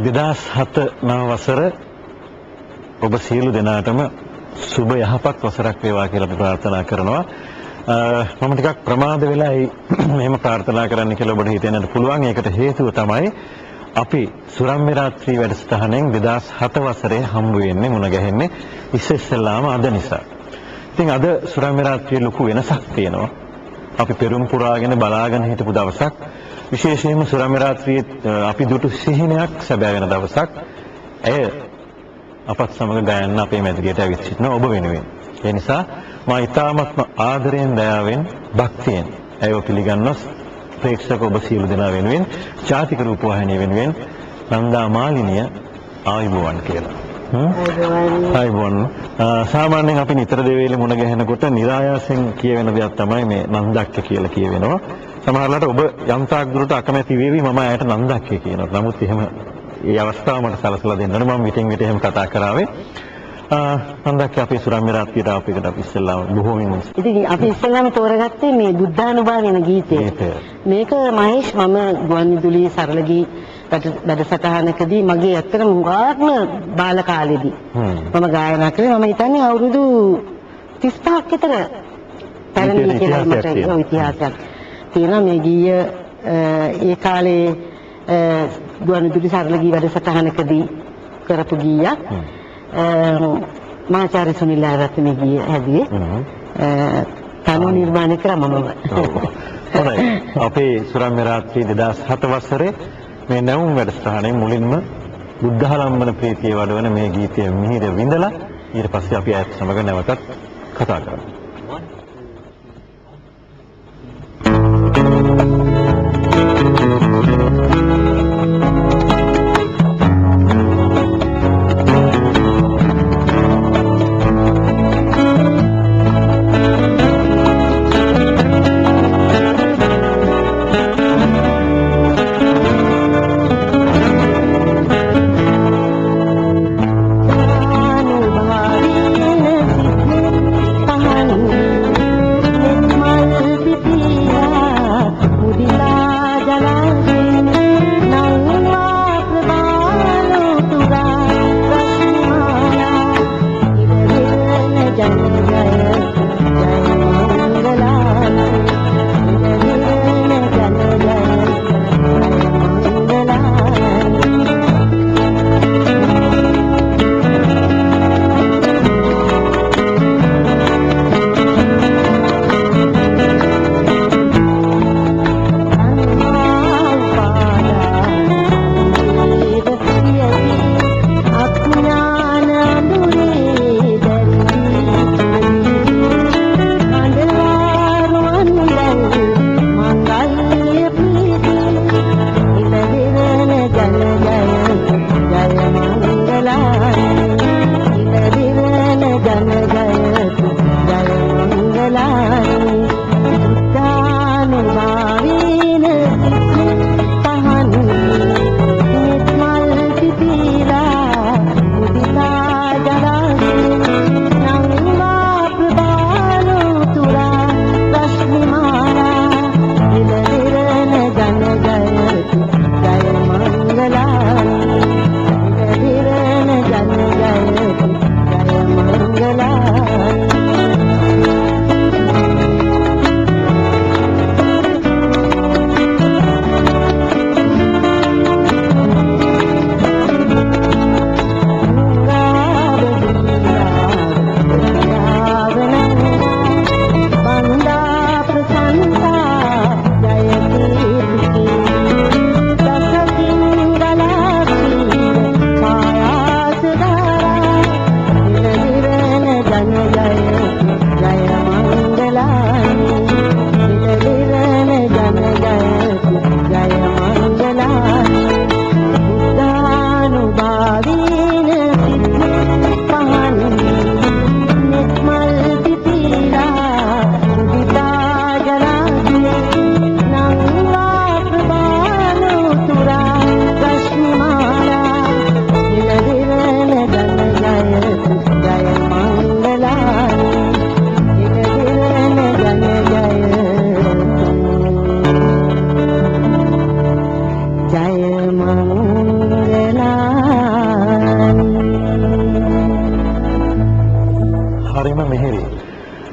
2007 නව වසර ඔබ සියලු දෙනාටම සුබ යහපත් වසරක් වේවා කියලා අපි ප්‍රාර්ථනා කරනවා. මම ටිකක් ප්‍රමාද වෙලා මෙහෙම ප්‍රාර්ථනා කරන්න කියලා ඔබට හිතෙන්නට පුළුවන්. ඒකට හේතුව තමයි අපි සුරම්‍ය රාත්‍රී වැඩසටහනෙන් 2007 වසරේ හම්බ වෙන්නේ මුණ ගැහෙන්නේ ඉස්සෙල්ලාම අද නිසා. ඉතින් අද සුරම්‍ය රාත්‍රියේ ලොකු වෙනසක් තියෙනවා. අපි පෙරම් පුරාගෙන බලාගෙන හිටපු දවසක්, විශේෂයෙන්ම සුරම්‍ය රාත්‍රියේ අපි දුටු සිහිනයක් සැබෑ වෙන දවසක්. ඇය අපත් සමග ගයන්න අපේ මැදිරියට ඇවිත් සිටින ඔබ වෙනුවෙන්. ඒ නිසා මා ඉතාමත්ම ආදරයෙන්, දයාවෙන්, භක්තියෙන් ඇයව පිළිගන්නවා ප්‍රේක්ෂක ඔබ සියලු දෙනා වෙනුවෙන්, ජාතික රූපවාහිනිය වෙනුවෙන් නන්දා මාලිනිය ආයුබෝවන් කියලා. ආයුබෝවන්. සාමාන්‍යයෙන් අපි නිතර දෙවේලේ මුණ ගැහෙනකොට නිරායාසයෙන් කියවෙන දෙයක් තමයි මේ නන්දක්ක කියලා කියවෙනවා. සමහරවිට ඔබ යම් තාක් දුරට අකමැති වේවි මම ඇයට නන්දක්ක කියනවා. නමුත් එහෙම ඒ අවස්ථාව මට සලසලා දෙන්න ඕනේ. මම විටින් විට එහෙම කතා කරාවේ. නන්දක්ක අපේ සුරම්‍ය රාත්‍රියට ආපු එකට අපි ඉස්සෙල්ලාම බොහෝමින් ඉතින් අපි ඉස්සෙල්ලාම තෝරගත්තේ මේ බුද්ධානුභාවයන ගීතය. මේක මහේෂ් මම ගුවන්විදුලියේ සරල ගී වැඩසටහනකදී මගේ ඇත්තටම හුඟක්ම බාල කාලෙදී මම ගායනා කළේ. මම හිතන්නේ අවුරුදු 35ක් විතර පැරණි කියලා මට ඉතිහාසයක් තියෙනවා මේ ගීය. ඒ කාලේ ගුවන්විදුලි සරල ගී වැඩසටහනකදී කරපු ගීයක්. මහාචාර්ය සුනිල් ආරත්න මේ ගීය හැදුවේ. තනුව නිර්මාණය කරා මමම. හොඳයි. අපේ සුරම්‍ය රාත්‍රී 2007 වසරේ මේ නැවුම් වැඩසටහනේ මුලින්ම බුද්ධාලම්බන ප්‍රීතිය වඩවන මේ ගීතය මිහිර විඳලා ඊට පස්සේ අපි ඇයත් සමග නැවතත් කතා කරමු. ආනුභාවේන සිත් පහන්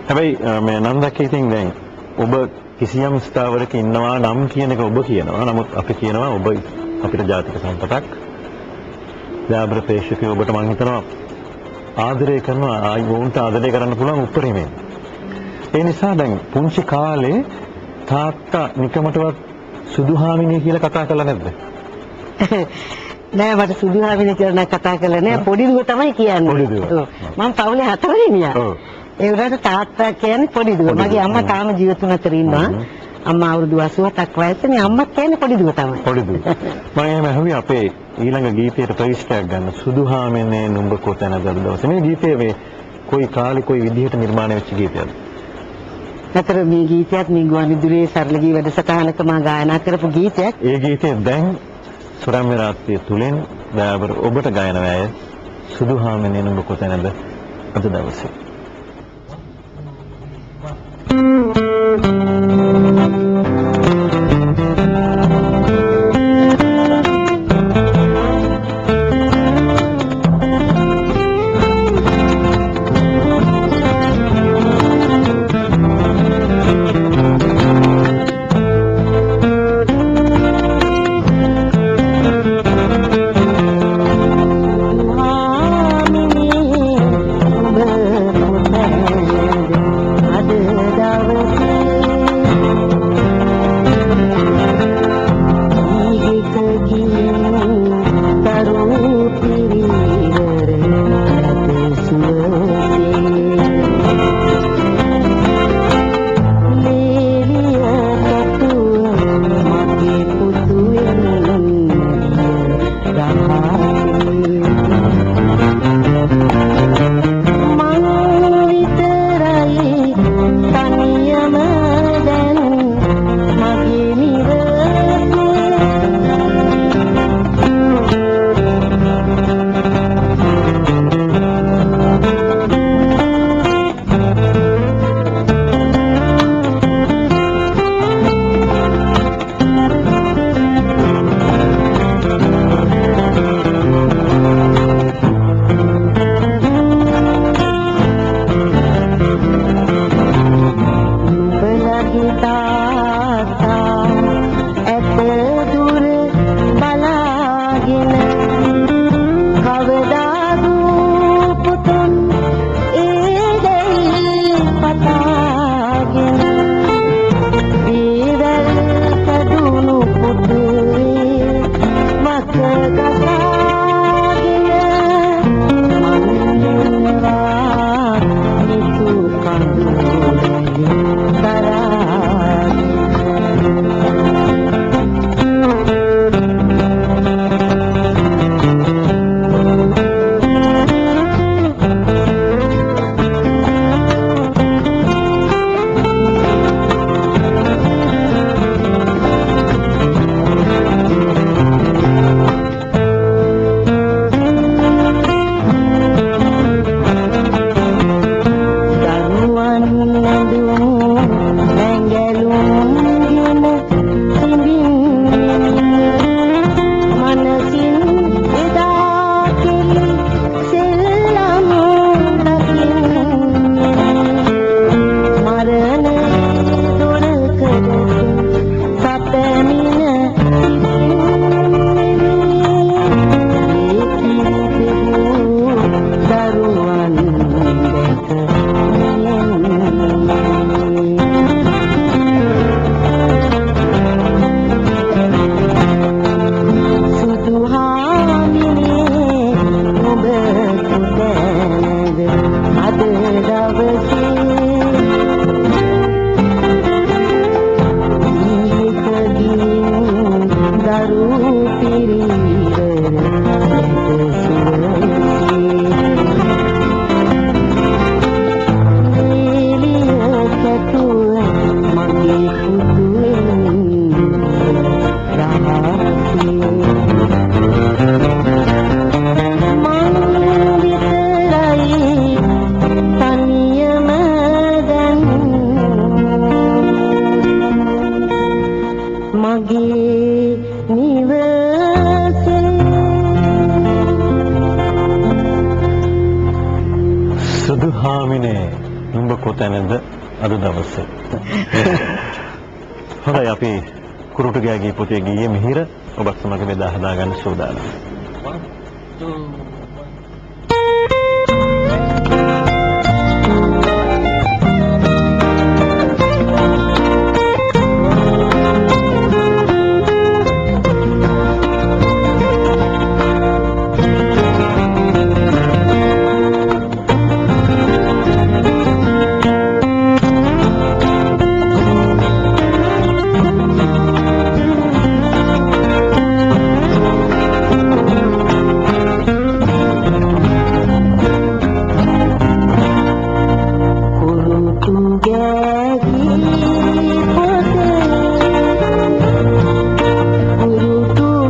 හැබැයි මේ නන්දක් ඉතින් දැන් ඔබ කිසියම් ස්ථාවරක ඉන්නවා නම් කියන එක ඔබ කියනවා. නමුත් අපි කියනවා ඔබ අපිට ජාතික සම්පතක්. ව්‍යාප්‍ර ප්‍රේක්ෂකයෝ ඔබට මං හිතනවා ආදරය කරනවා, ආයි වුන්ට ආදරය කරන්න පුළුවන් උපරිමයෙන්. ඒ නිසා දැන් පුංචි කාලේ තාත්තා නිකමටවත් සුදු හාමිනේ කියලා කතා කළා නැද්ද? නෑ, මට සුදු හාමිනේ කියලා නෑ කතා කළා නෑ. පොඩි දුව තමයි කියන්නේ. පොඩි දුව. ඔව්. මං පවුලේ හතරවෙනියා. ඔව්. ඒ වුණාට තාත්තා කියන්නේ පොඩි දුව. මගේ අම්මා තාම ජීවතුන් අතර ඉන්නවා. අම්මා අවුරුදු 87ක් වයසනේ. අම්මත් කියන්නේ පොඩි දුව තමයි. පොඩි දුව. මම එහෙම ඇහුවේ අපේ ඊළඟ ගීතයට ප්‍රවිෂ්ඨයක් ගන්න. සුදු හාමිනේ නුඹ කොතැනද අද දවසේ. මේ ගීතය මේ කොයි කාලේ කොයි විදිහට නිර්මාණය වෙච්ච ගීතයක්ද? අතර මේ ගීතයත් මේ ගුවන්විදුලියේ සරල ගී වැඩසටහනක මා ගායනා කරපු ගීතයක්. ඒ ගීතය දැන් සුරම්‍ය රාත්‍රිය තුලින් දයාබර ඔබට ගායන වෑය. සුදු හාමිනේ නුඹ කොතැනද අද දවසේ. දරුවන් ඇඳුම් ඔබ කොතැනද අද දවසේ? හොඳයි, අපි කුරුටු ගෑගී පොතේ ගීයේ මිහිර ඔබත් සමග බෙදා හදා ගන්න සූදානම්. 1 2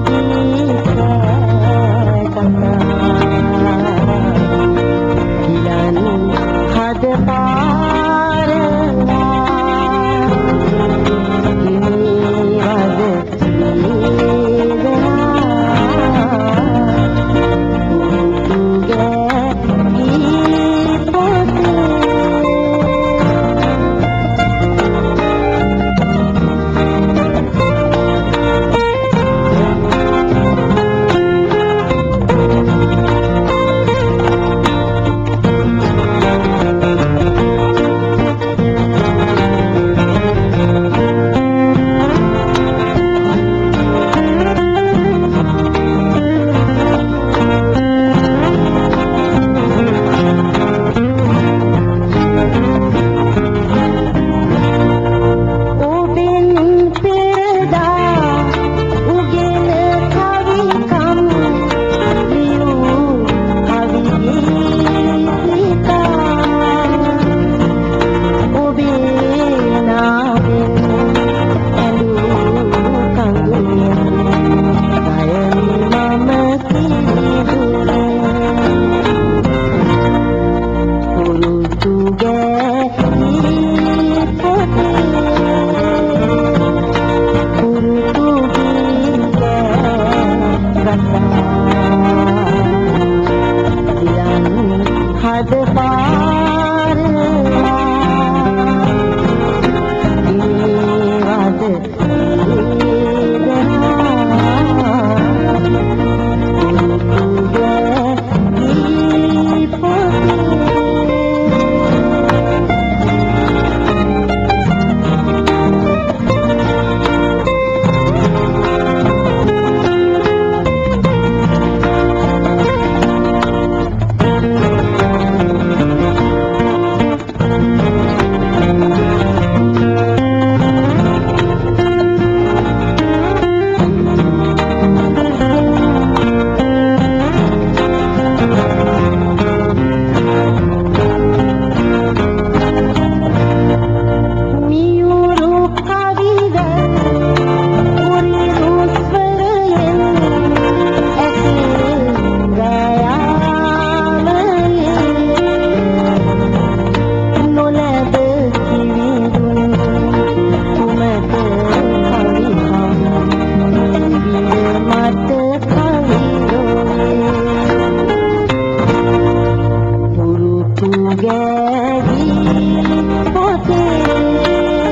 1.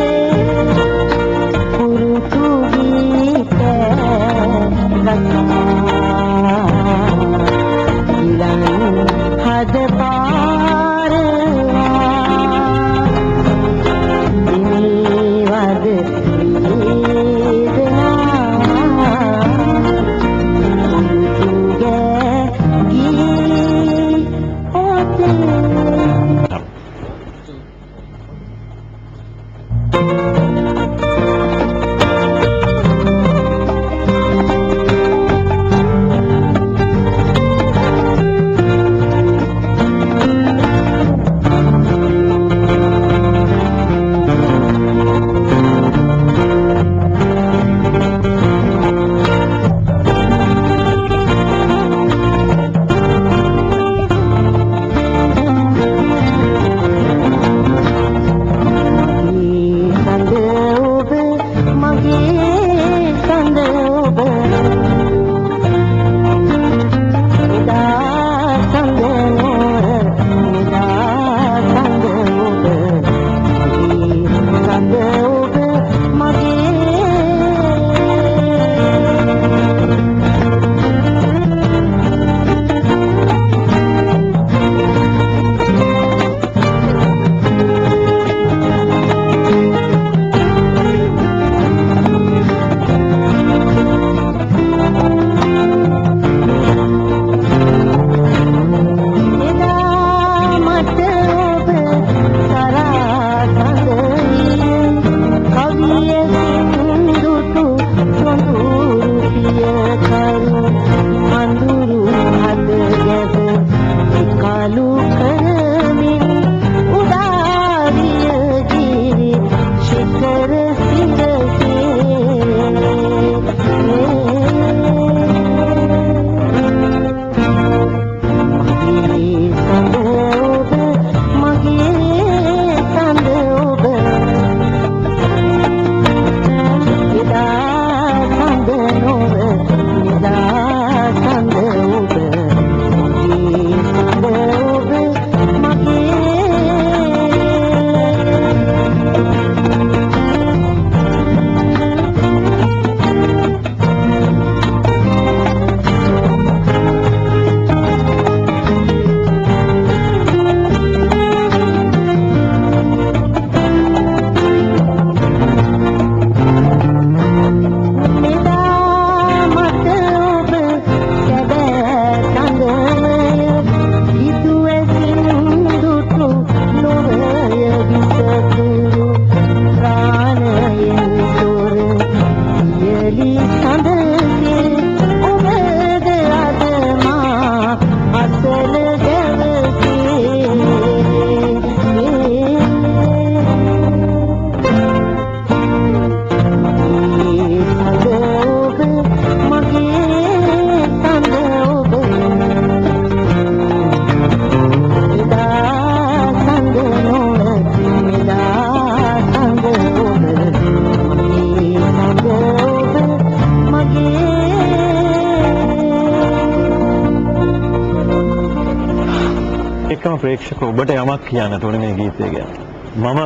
ප්‍රේක්ෂක ඔබට යමක් කියන්නට ඕනේ මේ ගීතය ගැන. මම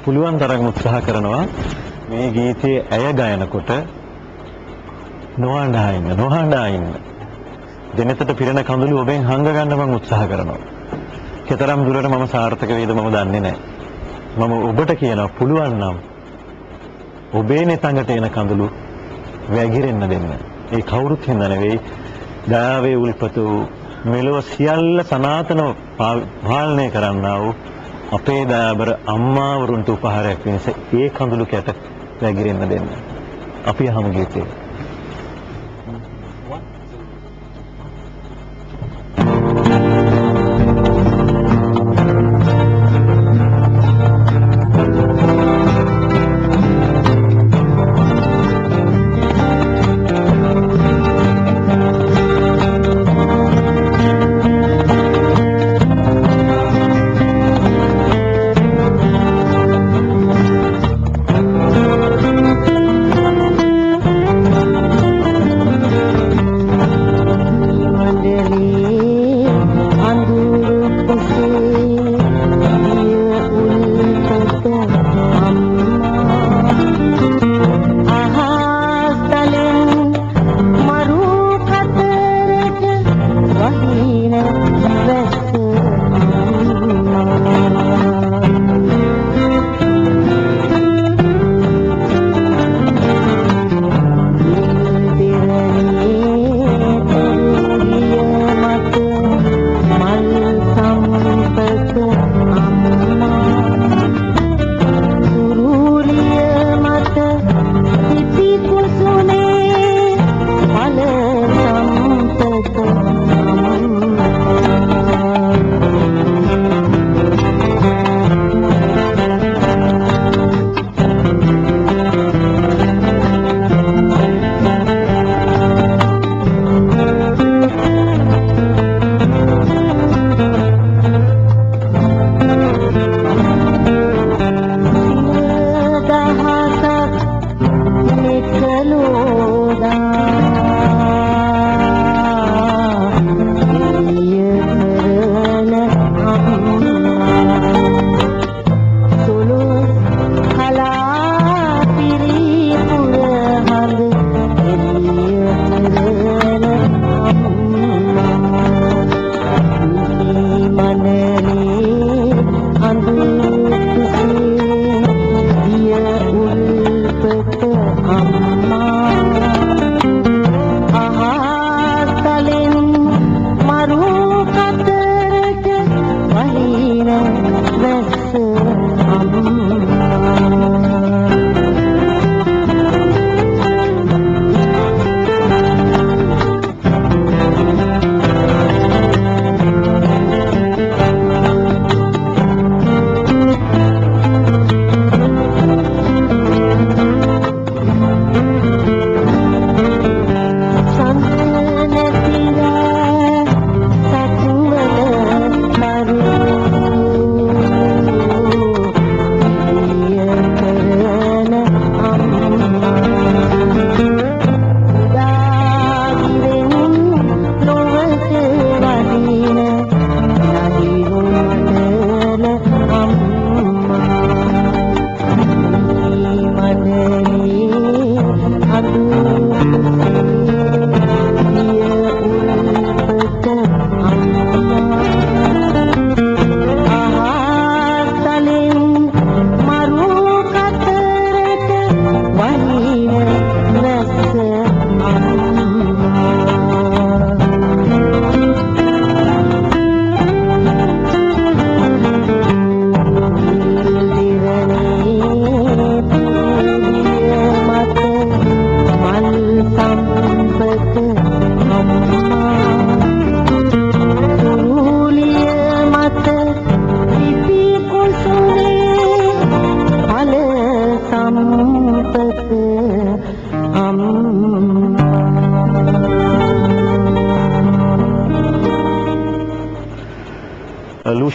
පුළුවන් තරම් උත්සාහ කරනවා මේ ගීතයේ ඇය ගයනකොට නොඅඬා ඉන්න, නොහඬා ඉන්න. දෙනෙතට පිරෙන කඳුළු ඔබෙන් හංග ගන්න මම උත්සාහ කරනවා. කෙතරම් දුරට මම සාර්ථක වේද මම දන්නේ නැහැ. මම ඔබට කියනවා පුළුවන් නම් ඔබේ නෙතඟට එන කඳුළු වැగిරෙන්න දෙන්න. ඒ කවුරුත් හින්දා නෙවෙයි, දයාවේ උල්පත වූ මෙලොව සියල්ල සනාතනව පාලනය කරන්නා වූ අපේ දයාබර අම්මාවරුන්ට උපහාරයක් වෙනස ඒ කඳුළු කැට වැగిරෙන්න දෙන්න. අපි අහමු ගීතය. 1, 2.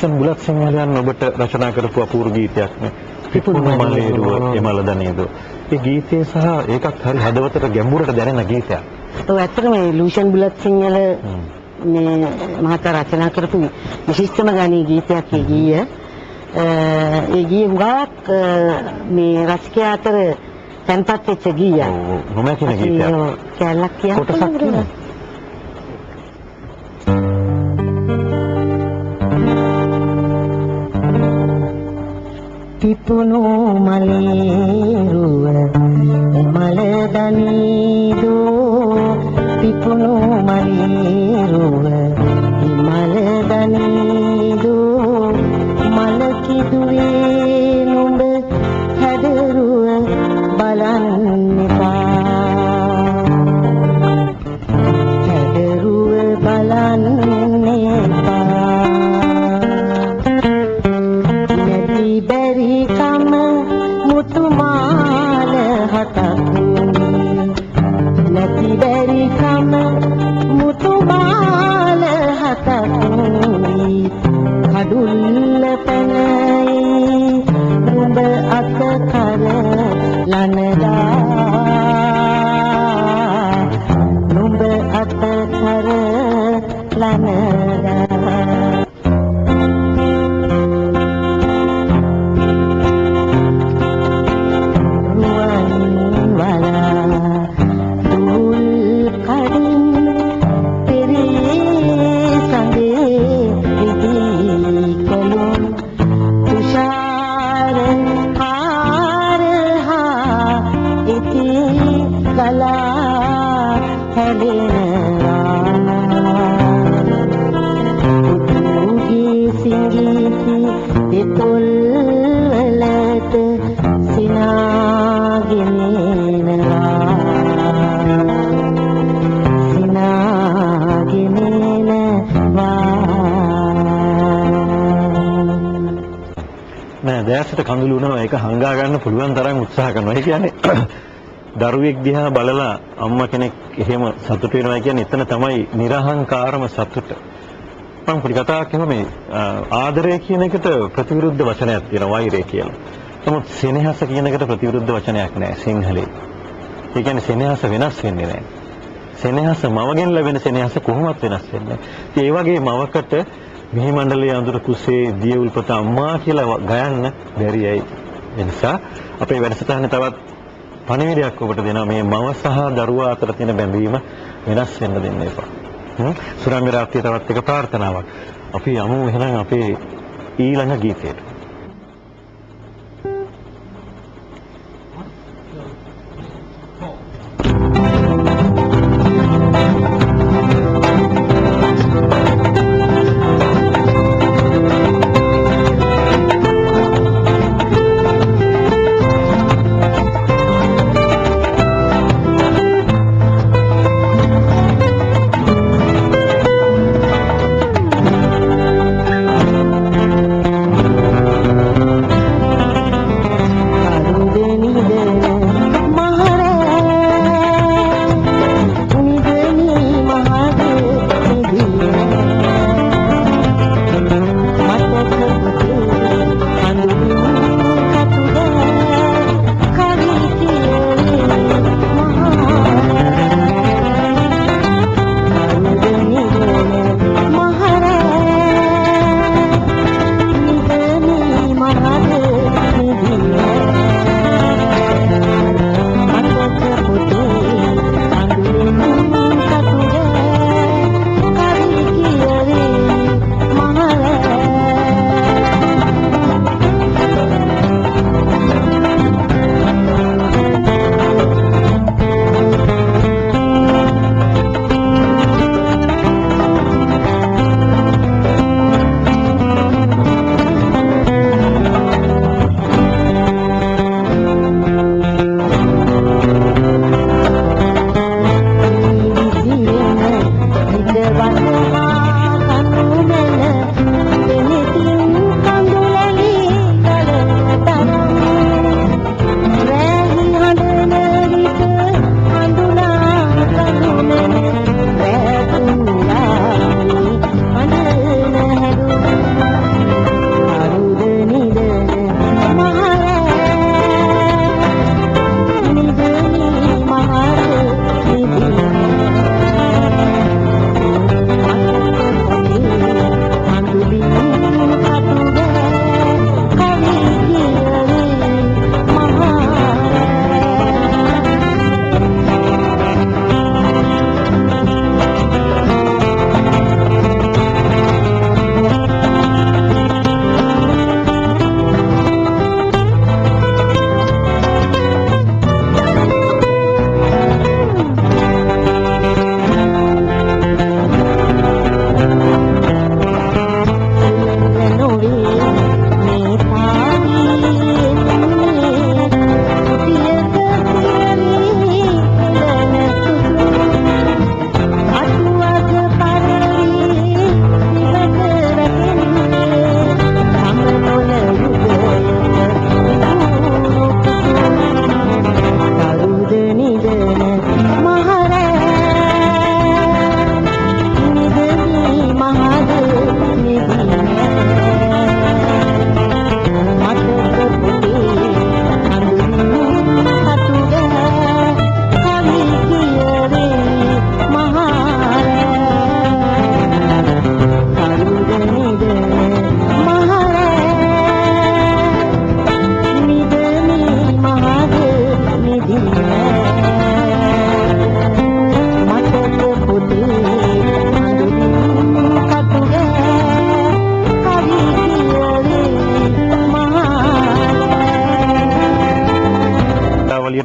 ලූෂන් බුලත් සිංහලයන් ඔබට රචනා කරපු අපූර්ව ගීතයක් නේ. පිපුණු මලේරුව එමල දනේද. ඒ ගීතය සහ ඒකත් හරි හදවතට ගැඹුරට දැනෙන ගීතයක්. ඔව්, ඇත්තටම මේ ලූෂන් බුලත් සිංහල මේ මහතා රචනා කරපු විශිෂ්ටම ගණී ගීතයක් ඒ ගීය. ඒ ගීය හුඟක් මේ රසිකයා අතර තැන්පත් වෙච්ච ගීයක්. ඔව් නොමැකින ගීතයක්. කැලක් කියන්න කොටසක් කියන්න. පිපුණු මලේ රුව මල දනීදෝ, පිපුණු මලේ රුව මල දනීදෝ, මල කිදුවේ නුඹ හැදරුව බලන්න එපා, හැදරුව බලන්න එපා. නැති බැරි කම මුතු මාල හතක්, නැති බැරි කම මුතු මාල හතක්, කඩුල්ල පැනයි නුඹ අත කර ලනදා, නුඹ අත කර ලනදා. රුවන් වලා දුල් කඩින් පෙරේ සඳේ රිදී කොළුන් තුෂාර හාර හා ඉති ගලා හැලෙනවා. උතුගේ සිඟිති දෙතොල් වලට සිනාගෙන එනවා, සිනාගෙන එනවා. නෑ, දැසට කඳුළු වුණා. ඒක හංගා ගන්න පුළුවන් තරම් උත්සාහ කරනවා. ඒ කියන්නේ දරුවෙක් දිහා බලලා අම්මා කෙනෙක් එහෙම සතුට වෙනවා කියන්නේ එතන තමයි නිරහංකාරම සතුට. මම පොඩි කතාවක් කියනවා. මේ ආදරය කියන එකට ප්‍රතිවිරුද්ධ වචනයක් තියෙනවා, වෛරය කියලා. නමුත් සෙනෙහස කියන එකට ප්‍රතිවිරුද්ධ වචනයක් නෑ සිංහලේ. ඒ කියන්නේ සෙනෙහස වෙනස් වෙන්නේ නෑ. සෙනෙහස, මවගෙන් ලැබෙන සෙනෙහස කොහොමත් වෙනස් වෙන්නේ නෑ. ඉතින් ඒ වගේ මවකට මිහි මණ්ඩලයේ අඳුර කුසේ දිය උල්පත අම්මා කියලා ගයන්න බැරි ඇයි? ඒ නිසා අපේ වැඩසටහනේ තවත් පණිවිඩයක් ඔබට දෙනවා. මේ මව සහ දරුවා අතර තියෙන බැඳීම වෙනස් වෙන්න දෙන්න එපා. සුරාමි රාත්‍රියේ තවත් එක ප්‍රාර්ථනාවක්. අපි යමු එහෙනම් අපේ ඊළඟ ගීතයට.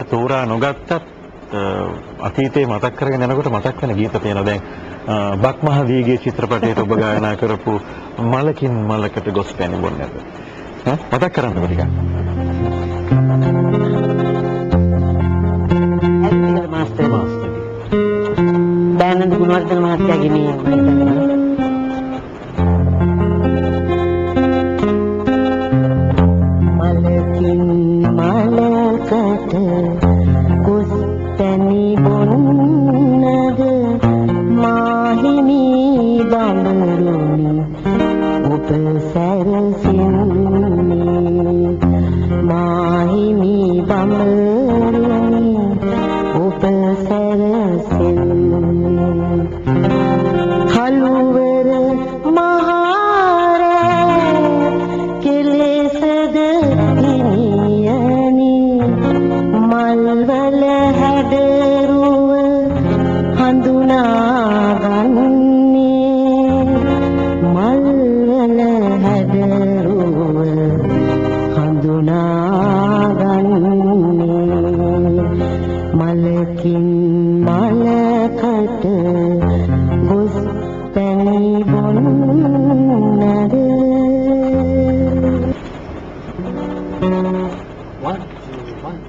තෝරා නොගත්තත් අතීතේ මතක් කරගෙන යනකොට මතක් වෙන ගීත තියෙනවා. දැන් බක්මහ දීගේ චිත්‍රපටයේ ඔබ ගායනා කරපු මලකින් මලකට ගොස් පැණි බොන්නද? ඈ මතක් කරන්නකෝ ටිකක්. ඇත්තටම මාස්ටර් දයානන්ද ගුණවර්ධන මහත්තයාගේ මේ මම හිතන්නේ මලකින් මලකට ගොස් පැණි බොන්නද මාහිමි බඹරුනි ඔබ සැරසින්නේ මාහිමි බඹරුනි ඔබ සැරසින්නේ කළුවර මහරෑ කෙලෙසද හිමියනි මල්වල හැඩරුව හඳුනාගන්නේ මල්වල හැඩරුව හඳුනාගන්නේ මලකින් මලකට ගොස් පැණි බොන්නද. 1, 2, 1.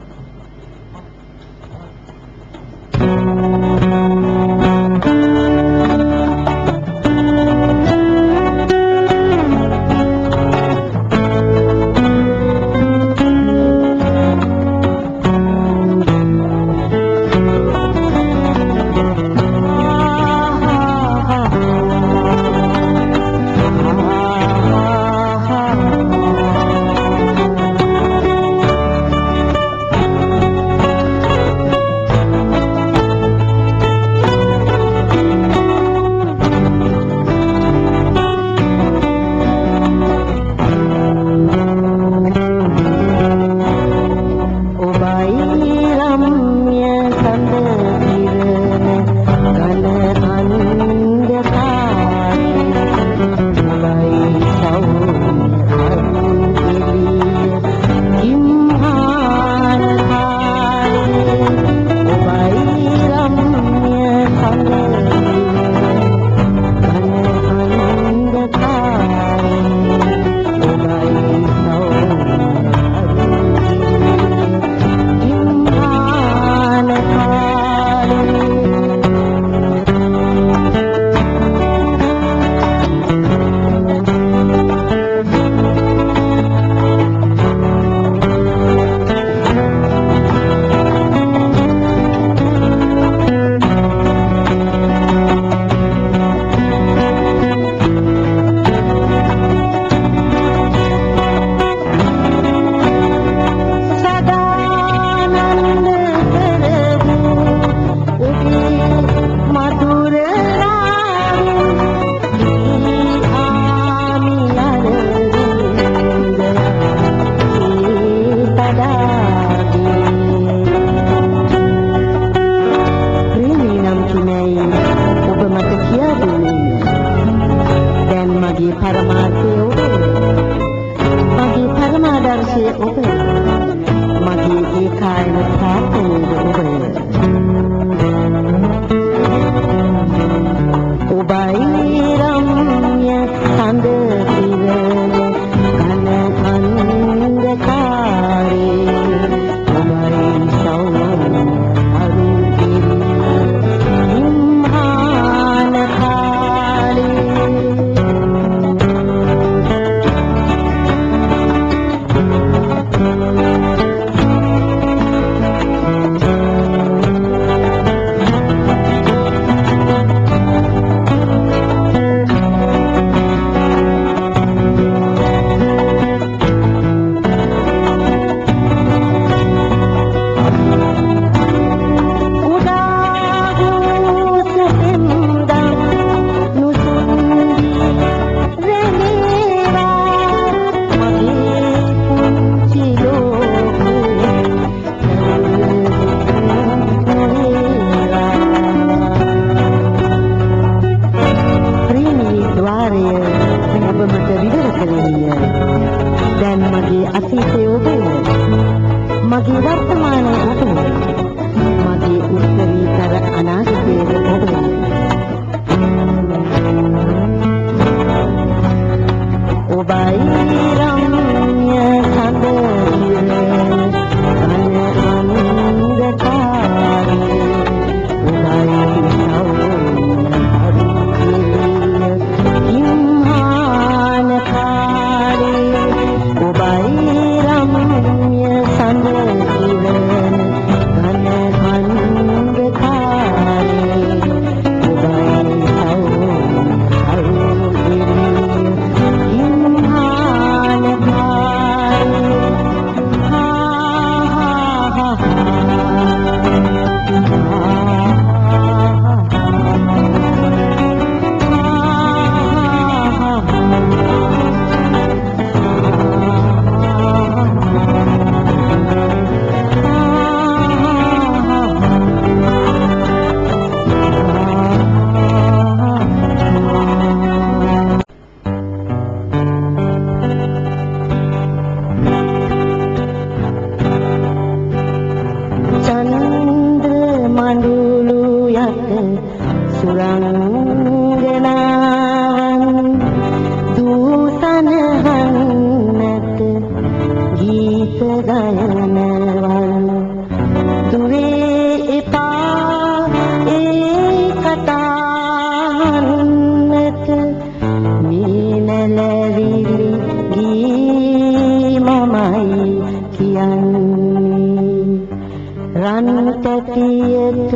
රන් තැටියට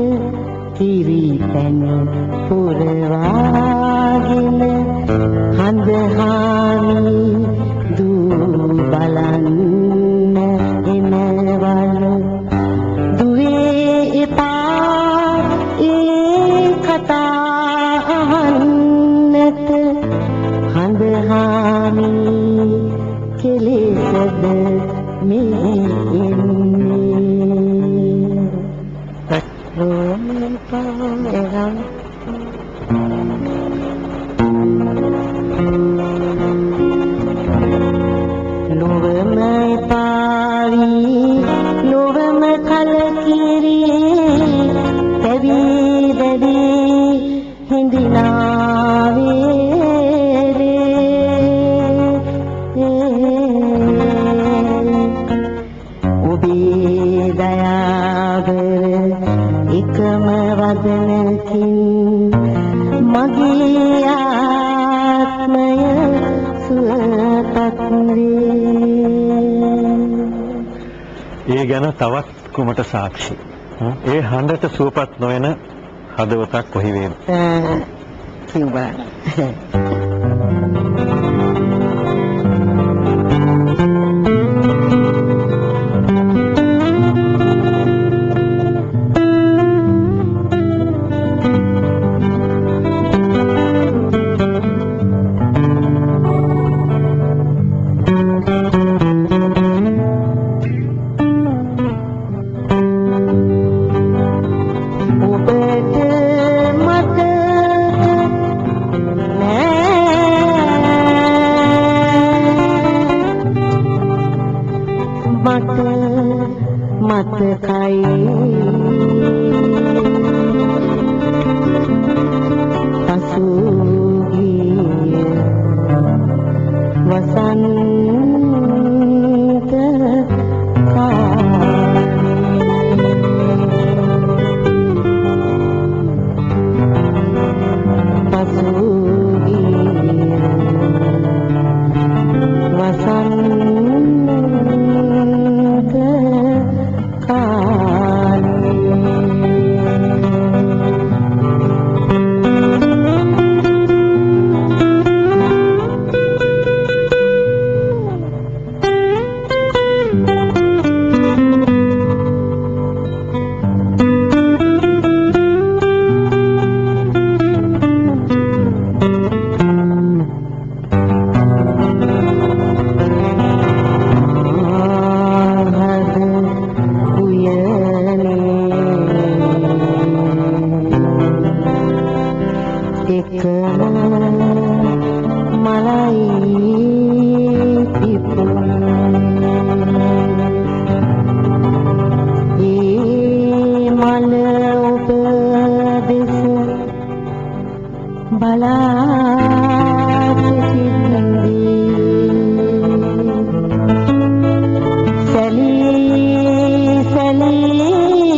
කිරි පැන පුරවාගෙන හඳ හාමි දූ බලන්න එනවල දුවේ එපා ඒ කතා අහන්නට හඳ හාමි කෙලෙසද මේ එන්නේ ලොවම පාවි ලොවම කලකිරි තැවි දැවි හිඳිනාවේ ඔබේ දයාවර එකම වදනකින් මගේ ආත්මය සුවපත් වේ. ඒ ගැන තවත් කුමට සාක්ෂි? ඒ හඬට සුවපත් නොවන හදවතක් කොහි වේද? කිව්වා. ඔබට මතක නෑ මට මතකයි පසුගිය වසන්ත කාලේ පසුගිය වසන්ත කාලේ ආහද උයනේ එකම මලයි පිපුණේ ඒ මල ඔබ දෙස බලා සිටින්නේ සැලී සැලී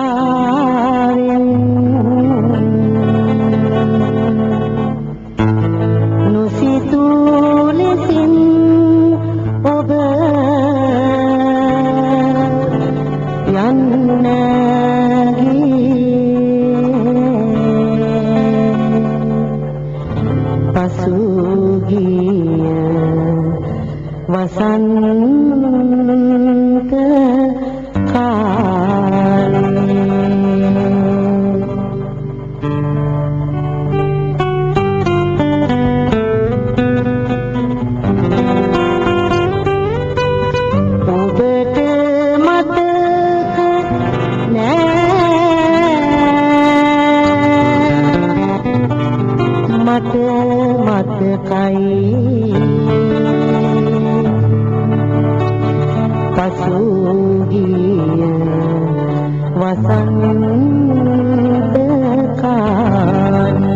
ආශාවෙන් නොසිතූ ලෙසින් ඔබ යන්න ගියේ පසුගිය වසන්ත කාලේ ඔබට මතක නෑ මට මතකයි පසුගිය වසන්ත කාලේ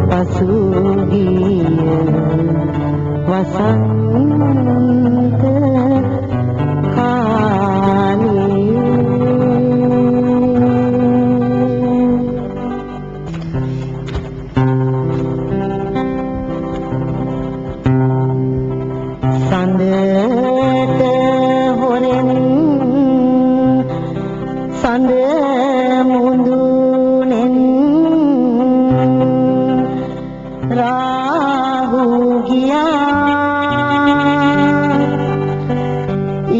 පසුගිය වසන්ත කාලේ. රාහු ගියා.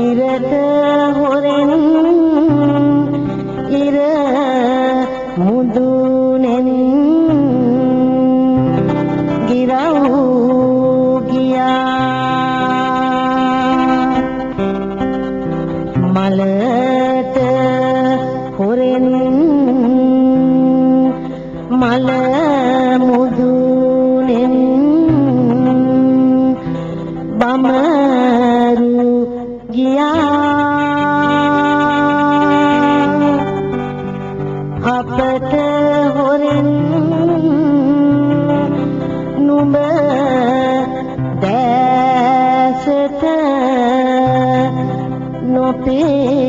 ඉරට හොරෙන් ඉර මුදුනෙන් ගිරව් ගියා. මලට හොරෙන් මල මුදුනෙන් බමරු ගියා. අපට හොරෙන් නුඹ දැසට නොපෙනී